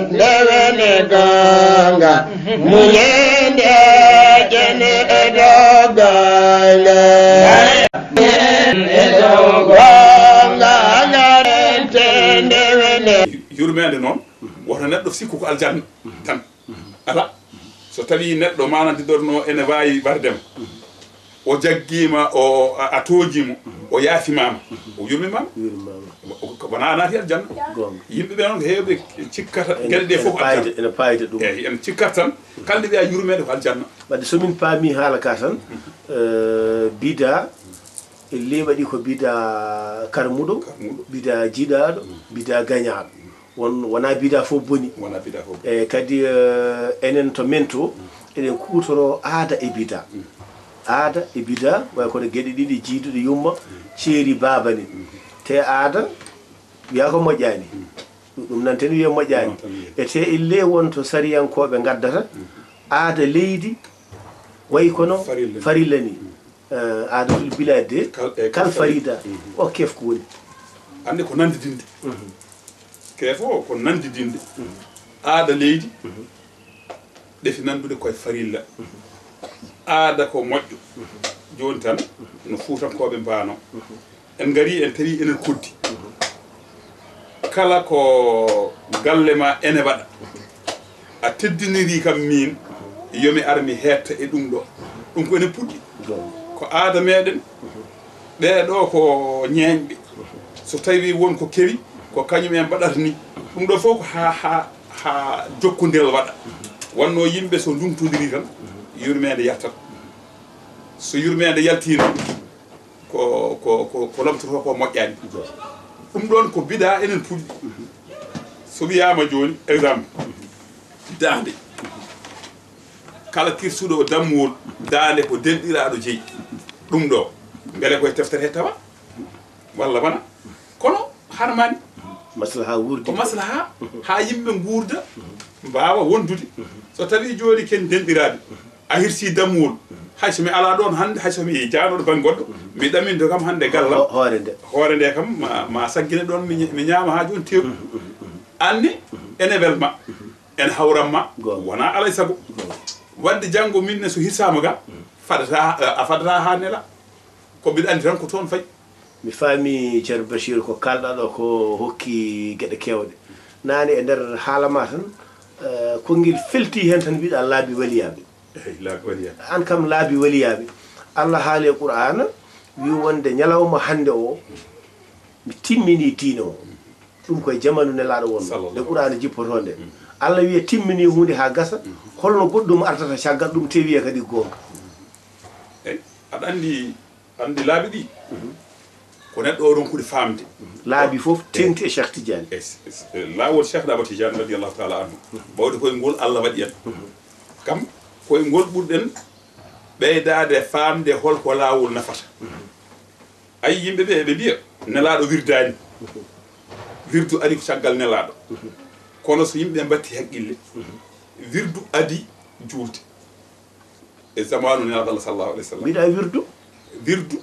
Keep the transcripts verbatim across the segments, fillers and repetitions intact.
Nde wene gonga, muñende jene e dogonga. E dogonga, ngarente nde wene. Yurmeende noon, woto neɗɗo sikku ko aljanna tan. Alaa. So tawii neɗɗo maana didorno ene waawi warde ma, o jaggiima, o, a, a tooñii mo, o yaafimaama, o yurmimaama. Yurmimaama. O, o, wonaa a naati aljanna. Goonga. Yimɓe ɓe noon ko heewɓe cikkata geɗe ɗe fof ko aljanna. Ene paayde ɗum. Eeyi, en cikkat tan, kala nde wiyaa yurmeede ko aljanna. Wadde so min paami haala ka tan, eh, bida, e ley waɗi ko bida karmuɗo, karmuɗo, bida jiɗaaɗo, bida gañaaɗo. Won, wonaa bida fof boni. Wonaa bida fof boni. E kadi, eh, enen to men to, eɗen kuutoro aada e bida. Mm. Aada e bida, way kono geɗe ɗiɗi, jiiduɗo yumma, mm, ceeri baaba ni. Mm. Te aada, wiyaa ko moƴƴaani. Mm. Ɗum nan tan wiya moƴƴaani. Noon tan wiya. E te ille won to sariyankooɓe ngaddata, mm, aada leydi, way kono farilla ni. Farilla ni. Mm. Eh, aadatul bilaad de, kal, eh, kal kal farida. Farida. Mhm. O kef ko woni. Annde ko nanndidinde. Mhm. Kefo ko nanndidinde. Mhm. Aada leydi, mhm, ɗefi nanndude koye farilla. Mhm. Aada ko moƴƴo. Mhm. Jooni tan, mhm, no Fuutankooɓe mbaano. Mhm. En ngarii, en tawi enen koddi. Mhm. Kala ko galle ma ene waɗa, a teddinirii kam miin, yo mi ar mi heetta e ɗum ɗo. Ɗum ko enen puɗɗi. Goonga. Ko aada meɗen. Ɓee ɗo ko ñeeñɓe. So tawii won ko kewi, ko kañum en mbaɗata ni. Ɗum ɗo fof ko haa, haa, haa jokkondiral waɗa. Wonno yimɓe so ndumtondirii tan, yurmeende yaltat. So yurmeende yaltii noon, ko, ko, ko, ko lomtotoo ko moƴƴaani. Ɗum ɗoon ko bidaa enen puɗɗi. So wiyaama jooni, exemple, daande. Kala kirsuɗo dammuwol, daande ko denɗiraaɗo jeyi. Ɗum ɗo, mbele koye teftere he tawa? Walla wona? Kono harmaani. Maslaha wuurdi. Ko maslaha, haa yimɓe nguurda, mbaawa wondude. So tawii jooni ken denɗiraaɓe, a hirsii dammuwol. Hay so mi alaa ɗoon hannde, hay so mi jaanooɗo bannge goɗɗo, mi ɗaminte kam hannde gallam. Ho-, hoore nde. Hoore nde kam, ma, ma saggine ɗoon, mi ña-, mi ñaama haa jooni teeru. Mhm, mhm, mhm. Anne, mhm, ene welma, mhm, ene hawramma, goonga, wonaa alaa e sago. Goonga. Wadde janngo min ne so hirsaama ga, mhm, fadata, a fadata haa nela. Ko mbiɗa anndi tan ko toon fayi. Mi faami, Ceerno Bachir, ko kaalɗaa ɗo ko hokki geɗe keewɗe. Naane e nder haala ma tan, eh, ko ngel felti heen tan mbiɗa laabi waliyaaɓe. Eey, laabi waliyaaɓe. Aan kam laabi waliyaaɓe. Allah haali e Qur'aana, wi wonde ñalawma hannde o, mi timmini diine o. Ɗum koye jamanu nelaaɗo wonno. Sallallahu. Nde Qur'aana jippotoo nde. Mm. Allah wiya timmini huunde haa gasa, mm, holno goɗɗum artata caggal ɗum, te wiya kadi goonga. Eey, aɗa anndi Anndi laabi ɗi, mhm, ko neɗɗo o ronkude faamde. Laabi fof, eh, teŋti e Cheikh Tidiane. E, e, e laawol Cheikh Daba Tidiane radiyallahu taala anhu. Mhm. Bawɗe koye ngol Allah waɗi en. Mhm. Kam koye ngol ɓurɗen ɓeydaade faamde hol ko laawol nafata. Mhm. Ayi, yimɓe ɓe eɓe mbiya, nelaaɗo wirdaani. Mhm. Wirdu ari ko caggal nelaaɗo. Mhm. Kono so yimɓe mbatti haqqille, mhm, wirdu adi juulde. E zamaanu nelaaɗo Allah sallallahu alayhi wa sallam. Mbiɗa wirdu. Wirdu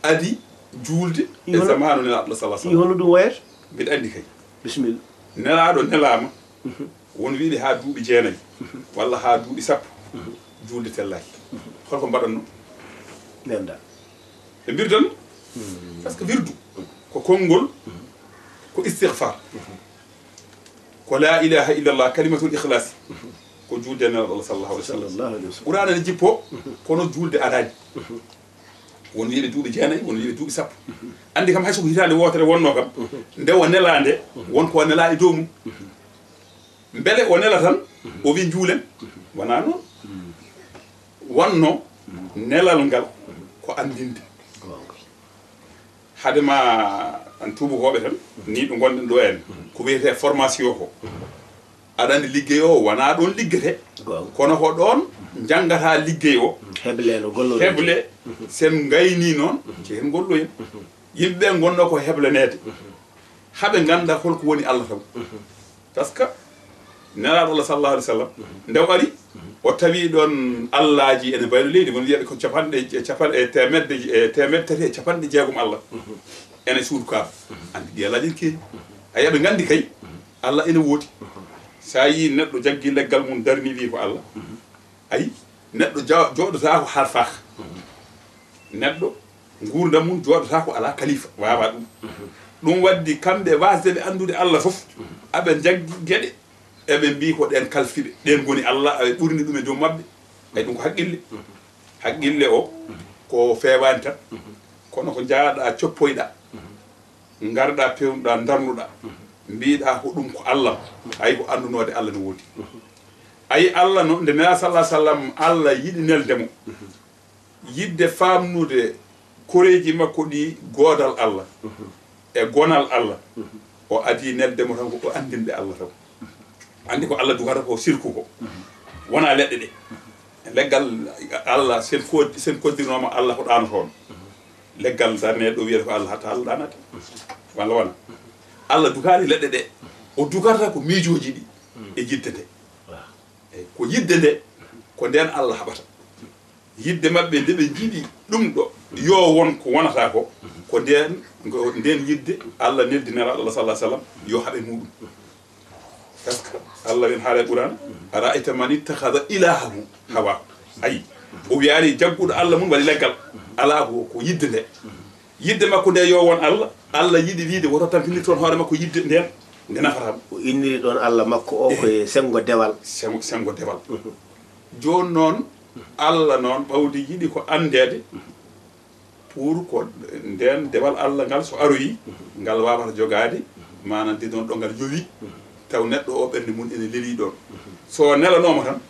adi juulde e zamaanu nelaaɗo Allah sallallahu alayhi wa sallam. Hono ɗum wayata? Mbiɗa anndi kay. Bisimilla. Nelaaɗo nelaama, mhm, won wiiɓe haa duuɓi jeenayi, mhm, walla haa duuɓi sappo, mhm, juulde tellaaki. Mhm. Holko mbaɗatno? Nenda. Ɓe mbirdan, mhm, par ce que wirdu ko konngol, mhm, ko istighfar. Mhm. Ko la ilaha illallah, kalimatul ikhlasi. Ko juulde e Nelaaɗo Allah sallallahu alayhi wa sallam. Sallallahu alayhi wa sallam. Qur'aana ne jippoo, kono juulde adaani. Won wiiɓe duuɓi jeenayi, won wiiɓe duuɓi sappo. Anndi kam, hay so ko hitaande wootere wonnoo kam, nde o nelaa nde, won ko o nelaa e dow mum. Mbele o nela tan, o wi njuulen? Wonaa noon. Wonno nelal ngal ko anndinde. Hade ma an tuubakooɓe tan, ni ɗo ngonɗen ɗo en, ko wiyetee formation ko. Aɗa anndi liggey o wonaa ɗoon liggete, goonga, kono ko ɗoon njanngataa liggey o. Heble no golloren. Heble, sen ngaynii noon, ci hen ngolloyen. Yimɓe ɓe ngonnoo ko heblaneede. Haɓe ngannda holko woni Allah taw. Par ce que Nelaaɗo Allah sallallahu alayhi wa sallam, nde o ari, o tawi ɗoon allaaji ene mbaylo leydi, won wiyaɓe ko capanɗe, capanɗe, e teemedde, e teemedde tati e capanɗe jeegom Allah. Ene suudu Kaaba. Anndi ɗi allaaji ene keewi. A yiya ɓe nganndi kay, Allah ene woodi. So a yii neɗɗo jaggi leggal mum darni wi ko Allah, ayi, neɗɗo ja- jooɗotaako harfaaka. Neɗɗo nguurndam mum jooɗotaako alaa kalifa, waawaa ɗum. Ɗum waɗdi kamɓe waasde ɓe anndude Allah fof, aɓe njaggi geɗe, eɓe mbii ko ɗeen kalfiɓe, ɗeen ngoni Allah, aɓe ɓurni ɗum e joom maɓɓe. Ay ɗum ko haqqille. Haqqille o ko feewaani tan, kono ko njaaɗaa coppoyɗaa, ngarɗaa peewnuɗaa, ndarnuɗaa, mbiiɗaa ko ɗum ko Allah, ay ko anndunoode Allah no woodi. Ay Allah no, nde Nelaaɗo sallallahu alayhi wa sallam, Allah yiɗi nelde mo, yiɗde faamnude koreeji makko ɗi goodal Allah e gonal Allah, o adii nelde mo tan ko o anndinde Allah tan. Anndi ko Allah dugata ko sirku ko, wonaa leɗɗe ɗe. Leggal Allah, sen ko-, sen koddirnooma Allah ko ɗaanotooɗo. Leggal darneede ɗo wiyata ko Allah, hatta Allah ɗaanata. Walla wona? Allah dugaani leɗɗe ɗe. O dugata ko miijooji ɗi e yiɗde nde. Eyi, ko yiɗde nde, ko ndeen Allah haɓata. Yiɗde maɓɓe nde ɓe njiɗi ɗum ɗo, yo won ko wonata ko, ko ndeen, ko ndeen yiɗde Allah neldi Nelaaɗo Allah sallallahu alayhi wa sallam, yo haɓe muɗum. Parce que Allah wen haala e Qur'an, "Ara'ayta man ittakhadha ilahahu hawahu." Ayi, o wiyaani jagguɗo Allah mum waɗi leggal. Alaa ko, ko yiɗde nde. Yiɗde makko nde yo won Allah. Allah yiɗi wiide woto tampinir toon hoore makko yiɗde nden, nde nafata mo. O inniri ɗoon Allah makko o ko e senngo dewal. Senngo, senngo dewal. Jooni noon, Allah noon ɓawdi yiɗi ko anndeede pour ko ndeen dewal Allah ngal so aroyi, ngal waawata jogaade, maanaam de noon ɗo ngal yowi, taw neɗɗo o ɓernde mum ene lelii ɗoon. So o nelanooma tan,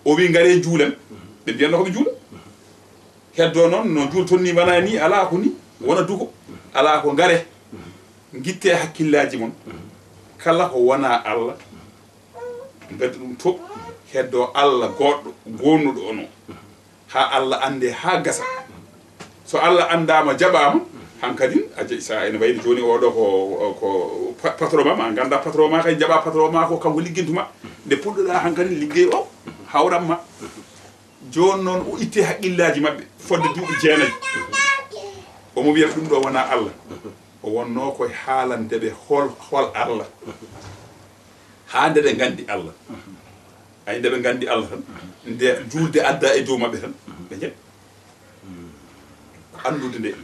o wii ngaree njuulen, ɓe mbiyanno ko ɓe njuula. Heddoo noon no njuulton ni, wonaa ni, alaa ko ni, wona duko, alaa ko ngaree, ngittee hakkillaaji mon, kala ko wonaa Allah, mbedda ɗum to, heddoo Allah goɗɗo, goonnuɗo on o. Haa Allah anndee, haa gasa. So Allah anndaama, jaɓaama, hankadin, a je-, sa ene wayno jooni oo ɗoo ko, ko pa-, patron ma, ma ngannda patron ma kay, jaɓa patron ma ko kanko liggintuma. Nde puɗɗoɗaa hankadin liggey o, hawran ma. Jooni noon o itti haqqillaaji maɓɓe, fodde duuɓi jeenayi. Omo wiya ɗum ɗo wonaa Allah. O wonnoo koye haalande ɓe hol, hol Allah. Haa nde ɓe nganndi Allah. Ay, nde ɓe nganndi Allah tan, nde juulde adda e dow maɓɓe tan, ɓe njeɗ. Anndude nde,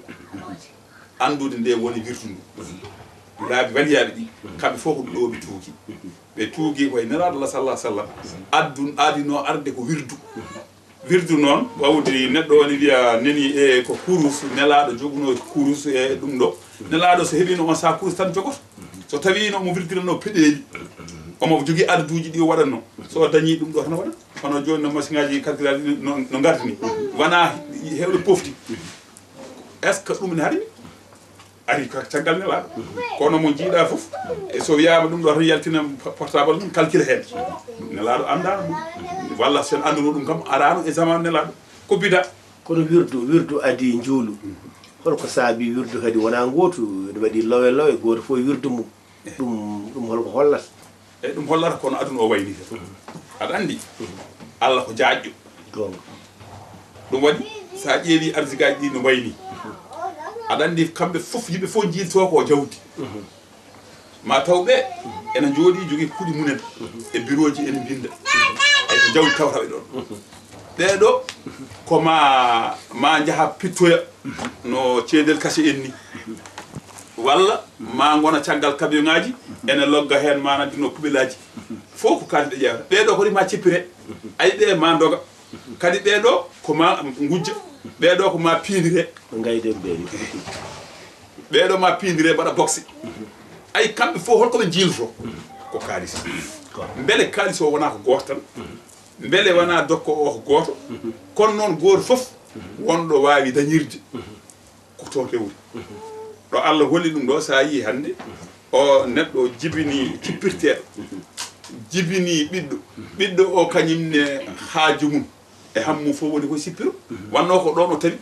anndude nde woni wirdu ndu. Laabi waliyaaɓe ɗi, kamɓe fof ko ɗo ɓe tuugi. Ɓe tuugi koye Nelaaɗo Allah sallallahu alaihi wasallam. Addun, adinoo arde ko wirdu. Wirdu noon, wawdi neɗɗo woni wiya neni e ko kurus, Nelaaɗo joguno kurus e ɗum ɗo. Nelaaɗo so heɓino on saha kurus tan jogoto. So tawiino omo wirdirano peɗeeli, omo jogii adaduuji ɗi o waɗatno. So o dañii ɗum ɗo tan o waɗat. Kono jooni no masiŋaaji calculatrice no, no ngartini. Wonaa hewɓe pofti. Est-ce que ɗum ne harmi? Ari ka caggal Nelaaɗo. Kono mo jiiɗa fof, e so wiyaama ɗum ɗo tan yaltina po-, portable mum, calcule heen. Nelaaɗo anndaano ɗum. Walla so en annduno ɗum kam, araano e zamaanu Nelaaɗo. Ko bida. Kono wirdu, wirdu adii njuulu. Holko saabii wirdu kadi wonaa ngootu, ene waɗi lowe lowe, gooto fof e wirdu mum. Ɗum, ɗum holko hollata? E ɗum hollata kono aduna o wayni tan. Aɗa anndi, Allah ko jaajɗo. Goonga. Ɗum waɗi, so a ƴeewi arsikaaji ɗi no mbayni, aɗa anndi kamɓe fof, yimɓe fof njiilto ko jawdi. Ma taw ɓe ene njooɗi jogii kuuɗi mumen e birooji ene mbinnda. Ay ko jawdi tawata ɓe ɗoon. Ɓee ɗo ko ma, ma njaha pittoya no ceedel kase en ni. Walla ma ngona caggal camion ŋaaji ene logga heen maanaam dino kubelaaji. Fof ko kaalis ɓe ƴeewata. Ɓee ɗo kadi ma cippire. Ay ɓe ma ndoga. Kadi ɓee ɗo ko ma ngujja. Ɓee ɗo ko ma piindire. Ko ngayden ɓe ni. Ɓee ɗo ma piindire mbaɗa boxe. Ay kamɓe fof holko ɓe njiilto? Ko kaalis. Ko. Mbele kaalis o wonaa ko gooto tan? Mbele wonaa dokko o ko gooto? Kono noon gooto fof wonɗo waawi dañirde ko toon rewri. Ɗo Allah holli ɗum ɗo, so a yii hannde o neɗɗo jibini cippirteeɗo, jibini ɓiɗɗo, ɓiɗɗo o kañum ne haaju mum e hammum fof woni koye sippiro, wannoo ko ɗoon o tawi.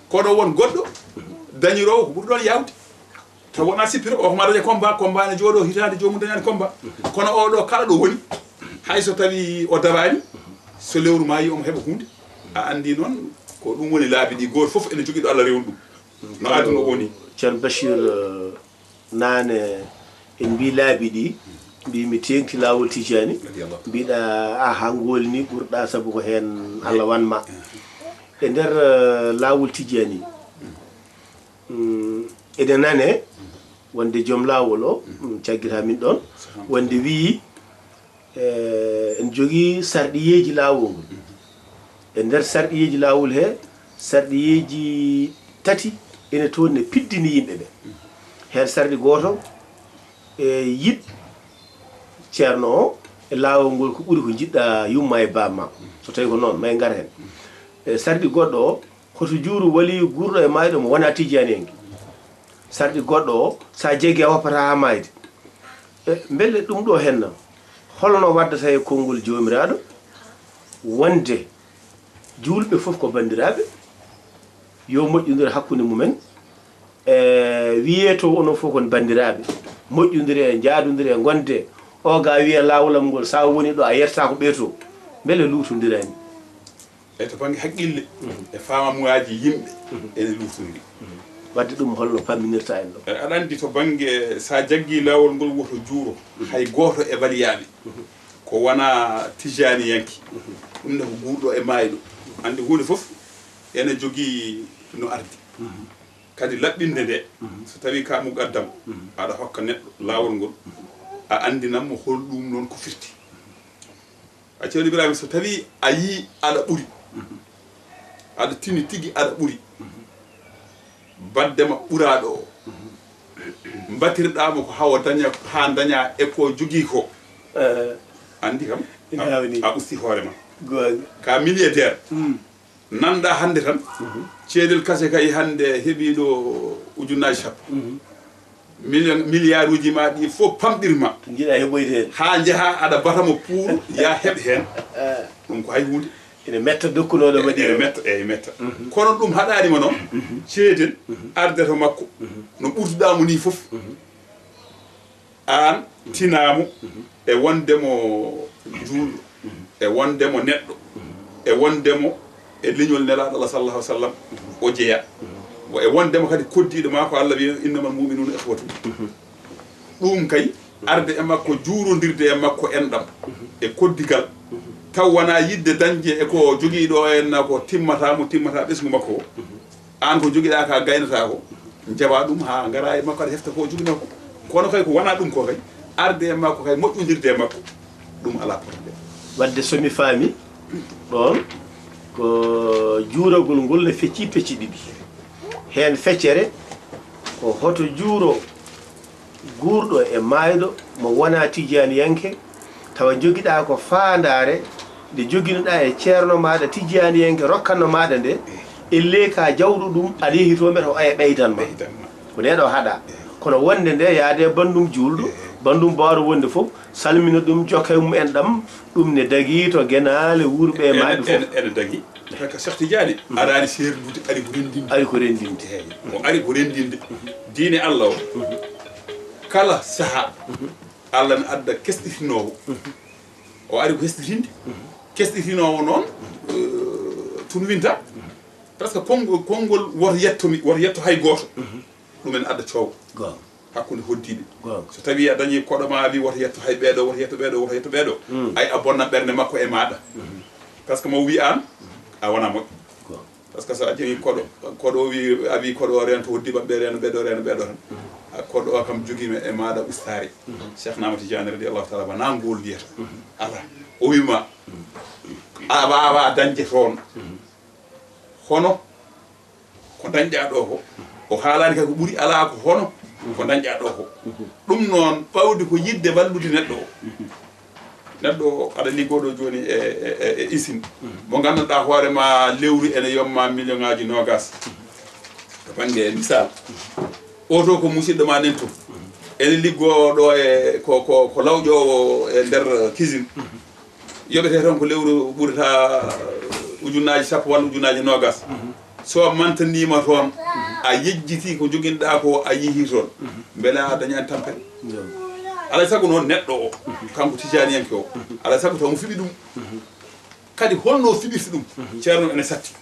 Kono won goɗɗo dañiroowo ko ɓuri ɗoon yaawde. Taw wonaa sippiro, o ko ma daña combat, combat ne jooɗoo hitaande joomum dañaani combat. Kono o ɗo kala ɗo woni, hay so tawi o dawaani, so lewru maayi omo heɓa huunde. A anndi noon, ko ɗum woni laabi ɗi, gooto fof ene jogii ɗo Allah rewni ɗum. No aduna o woni. Ceerno Bachir, eh, naane en mbii laabi ɗi, Mbi mi teeŋti laawol Tijjaani. Mbiɗa, aha, ngool ni ɓurɗa, sabu ko heen Allah wan ma. E nder, eh, laawol Tijjaani, mm, eɗen nane wonde joom laawol o, mm, caggita min ɗoon, wonde wiyi, eh, en jogii sarɗiyeeji laawol ngol. E nder sarɗiyeeji laawol he, sarɗiyeeji tati ene toon ne piddini yimɓe ɓe. Heen sarɗi gooto, e yiɗ ceerno o e laawol ngol ko ɓuri ko njiɗɗa yumma e baaba ma. So tawi ko noon, ma en ngar heen. E sarɗi goɗɗo o, hoto juuru waliyu guurɗo e maayɗo mo wonaa tijjaaniyanke. Sarɗi goɗɗo o, so a jeggi a woppataa haa maayde. E mbele ɗum ɗo henna, holno waddata e konngol Joomiraaɗo wonde juulɓe fof ko banndiraaɓe, yo moƴƴondir hakkunde mumen? E wiyee to onon fof kon banndiraaɓe, moƴƴondiree, njaadondiree, ngondee. O ga wiya laawol am ngol, so a woni ɗo, a yettataa ko ɓee to. Mbele luutondiraani? E to bannge haqqille, e faamamuwaaji yimɓe, ene luutondiri. Wadde ɗum holno pamminirta en ɗo? E aɗa anndi to bannge, so a jaggii laawol ngol woto juuro, hay gooto e waliyaaɓe, ko wonaa tijjaaniyanke. Ɗum ne ko guurɗo e maayɗo. Anndi huunde fof ene jogii no ardi. Kadi laɓɓinde nde, so tawii ka muqaddam, aɗa hokka neɗɗo laawol ngol, a anndinan mo hol ɗum noon ko firti. A ceerno Ibrahima, so tawii a yii aɗa ɓuri, aɗa tini tigi aɗa ɓuri, badde ma ɓuraaɗo o, mbatirɗaa mo ko hawo daña, haa daña e ko jogii ko. Eh. Anndi kam, ina a, hawni. A usti hoore ma. Goonga. Ka milliardaire. Mm. Nanɗa hannde tan, ceedel kase kay hannde heɓiiɗo ujunnaaji sappo. Million, milliarduuji ma ɗi fof pamɗirma. Njiɗa heɓoyde heen. Haa njaha aɗa bata mo pour ya heɓ heen. Ah. Ɗum ko hay huunde. Ene metta dokkunooɗo waɗi. Ene metta, eyi metta. Kono ɗum haɗaani ma noon, ceedel arde to makko. No ɓurduɗaa mo nii fof. Aan tinaa mo e wonde mo juulɗo, e wonde mo neɗɗo, e wonde mo e leñol Nelaaɗo Allah sallallahu alaihi wasallam o jeyaa. E wonde mo kadi koddiiɗo ma ko Allah wiyi, "Innamal mu'minuna ikhwatun." Ɗum kay, arde e makko, juurondirde e makko enɗam e koddigal, taw wonaa yiɗde dañde e ko jogii ɗo en na ko timmata mo, timmata ɓesngu makko o. Aan ko jogiɗaa ka gaynataa ko, njaɓaa ɗum haa ngaraa e makko, aɗa hefta ko o joginoo ko. Kono kay ko wonaa ɗum ko kay, arde e makko kay, moƴƴondirde e makko, ɗum alaa problème. Wadde so mi faami, ɗoon ko juuragol ngol ne feccii pecce ɗiɗi. Heen feccere ko hoto juuro guurɗo e maayɗo mo wonaa tijjaaniyanke, tawa njogiɗaa ko faandaare nde joginoɗaa e ceerno maaɗa tijjaaniyanke rokkanno maaɗa nde, ellee ka jawɗo ɗum, aɗa yehitoo mbete o aya ɓeydan ma. Ɓeydan ma. Ko nde ɗo haɗa. Kono wonde nde yaade e banndum juulɗo, banndum baawɗo wonde fof, salmina ɗum, jokka e mum enɗam, ɗum ne dagii to genaale wuurɓe e maayɓe fof. Ene, ene dagii. Parce que Cheikh Tidiane araani seerndude, ari ko renndinde. Ari ko renndinde. Eeyi. O ari ko renndinde. Diine Allah o, kala sahaa, Allah ne adda kesɗitinoowo. O ari ko hesɗitinde. Kesɗitinoowo noon, eh, tun winta. Parce que konngol, konngol woto yetto mi, woto yetto hay gooto. Ɗum ene adda coow. Goonga. Hakkunde hoɗdiiɓe. Goonga. So tawii a dañii koɗo ma, a wii, "Woto yetto hay ɓeeɗo, woto yetto ɓeeɗo, woto yetto ɓeeɗo." Ay, a bonna ɓernde makko e maaɗa. Parce que mo wii aan, a wonaa moƴƴo. Goonga. Parce que so a jaŋii koɗo, koɗo o wii, a wii koɗo o reento hoɗdiiɓe ɓe, reeno ɓeeɗo, reeno ɓeeɗo tan. A koɗo o kam jogiima e maaɗa ustaare. Cheikh Ahmad Tidiane radiyallahu taala anhu, na ngool wiyata. Alaa. O wii ma, a waawaa dañde toon. Hono ko dañɗaa ɗo ko, o haalaani kay ko ɓuri, alaa ko hono ko dañɗaa ɗo ko. Ɗum noon, ɓawde ko yiɗde wallude neɗɗo o. Neɗɗo o, aɗa liggoo ɗo jooni e, e, e, e usine. Mo nganndanɗaa hoore ma lewru ene yomma million ŋaaji noogas. To bannge misal, o to ko musidɗo ma nen to. Ene liggoo ɗo e ko, ko, ko lawƴoowo e nder cuisine. Yoɓete toon ko lewru ɓurata ujunnaaji sappo walla ujunnaaji noogas. So mantaniima toon, a yejjitii ko njoginɗaa ko, a yehii toon, mbele a dañaani tampere? Alaa e sago noon neɗɗo o, kanko tijaaniyanke o, alaa e sago taw mo fiɓi ɗum. Kadi holno o fiɓirta ɗum? Ceerno ene satti.